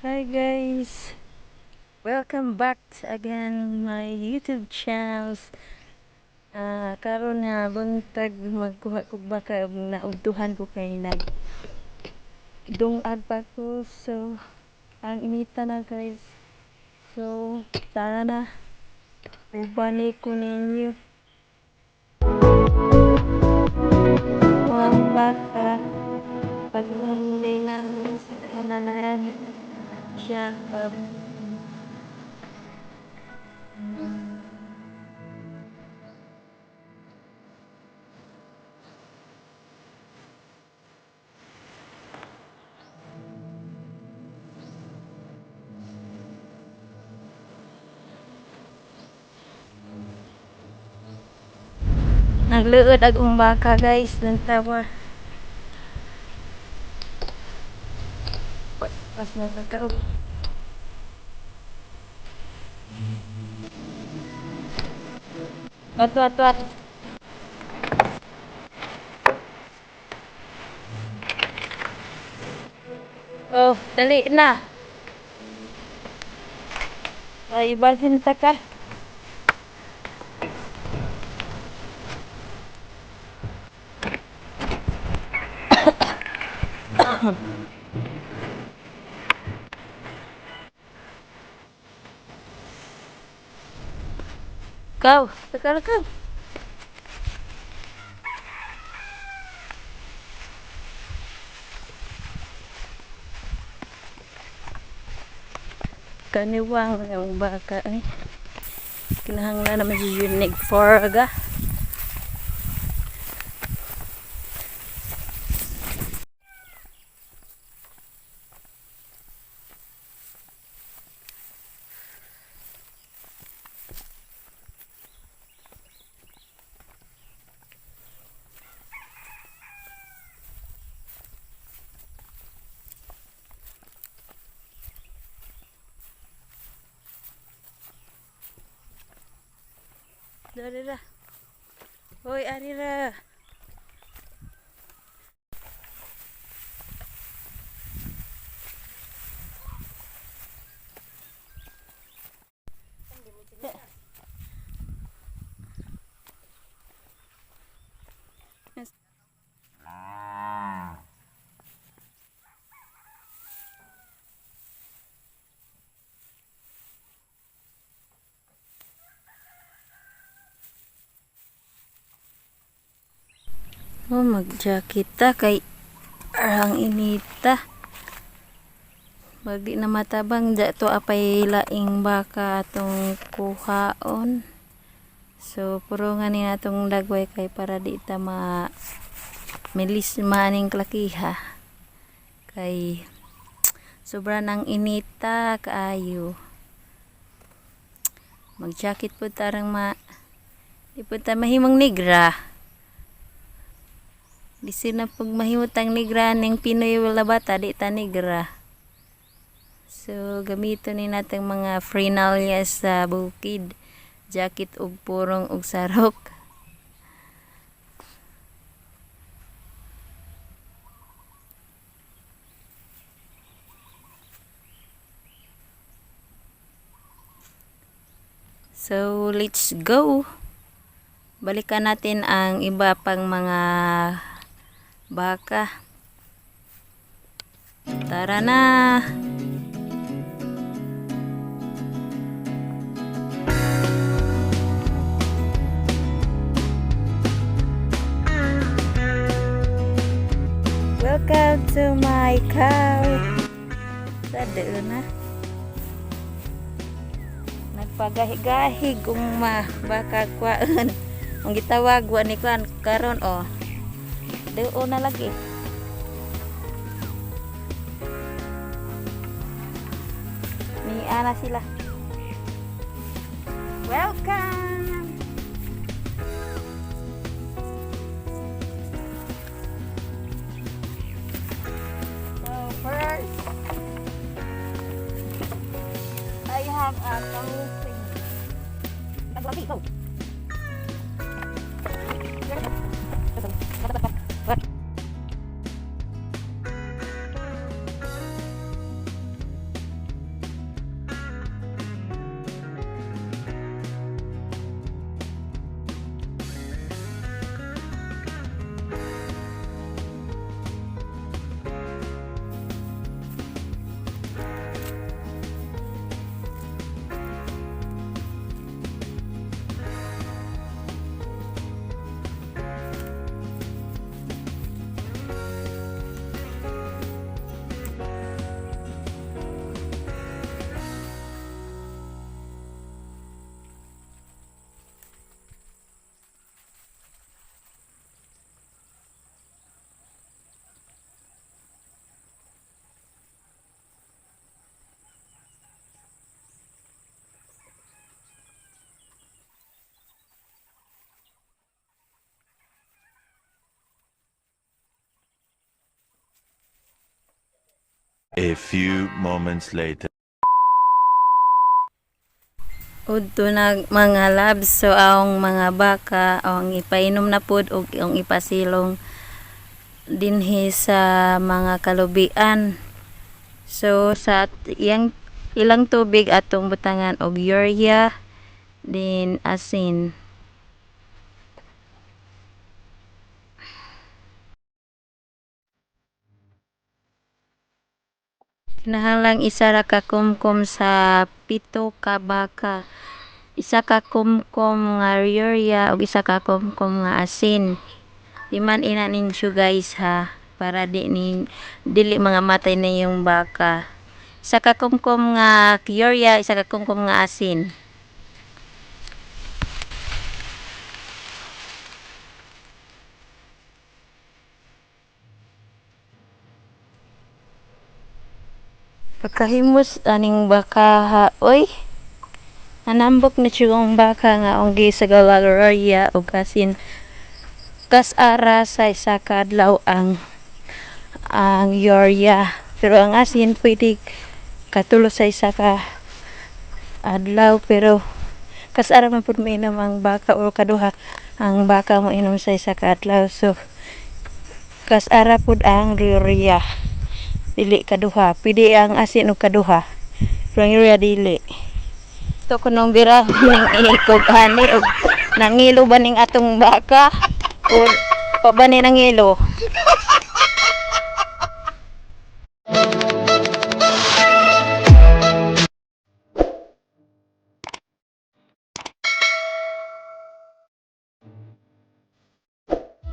Hi guys, welcome back to again my YouTube channels. Karon nga buntag, magkuha kog baka, naudtuhan ko kay nag dungag pa ko, so ang inita na, guys. So tara na, uban ko ninyo ang baka pag na na siya. Nagluod akong baka, guys, ng tawa. Pas na nagkaroon. Wat, wat, wat. Oh, dali na. Ay, ibalhin ta ka. Ikaw, taka ka. Kaniwang ang baka ay. Kinahanglan naman si Unique Forga. Dari ra. Hoy, ari ra. Oh, mag-jacket ta kay arang inita. Bagdi na matabang da to apay laing baka atong kuhaon. So puro nga ni atong dagway kay para di ta ma milis maning klakiha. Kay sobra nang inita kaayo. Mag-jacket po tarang ma di po ta mahimong negra. Di sila pag mahimutang negra ning Pinoy wala bata, di ta negra. So gamito ni natang mga frinalya sa bukid. Jacket ug purong ug sarok. So let's go. Balikan natin ang iba pang mga baka. Tara na! Welcome to my cow. Sa doon na. Nagpagahi-gahi kung ma baka kuan. Ang gitawag wa ni kuan karon oh. Doon na lagi. Ni ana sila. Welcome. So first, I have a coffee. Go. A few moments later. Udto na, mga loves, so ang mga baka ang ipainom na pod og ang ipasilong dinhi sa mga kalubian. So sa iyang ilang tubig atong butangan og urea din asin. Kinahanglan isa ra ka kumkum sa pito ka baka. Isa ka kumkum nga urea ug isa ka kumkum nga asin. Di man ina ninyo, guys, ha, para di ni dili mga matay na yung baka. Isa ka kumkum nga urea, isa ka kumkum nga asin. Pagkahimos aning baka ha, oy. Nanambok na siya ang baka nga ang gisagalag urea ug asin. Kas-ara sa isa ka adlaw ang urea. Pero ang asin pwede katulo sa isa ka adlaw, pero kas-ara man pud mainom ang baka or kaduha ang baka mo inom sa isa ka adlaw. So kas-ara pud ang urea. Dili kaduha. Pwede ang asin og kaduha. Pero ang urea dili. Ito kunong bira ning ikog ani og nangilo ba ning atong baka or pa ba ni nangilo?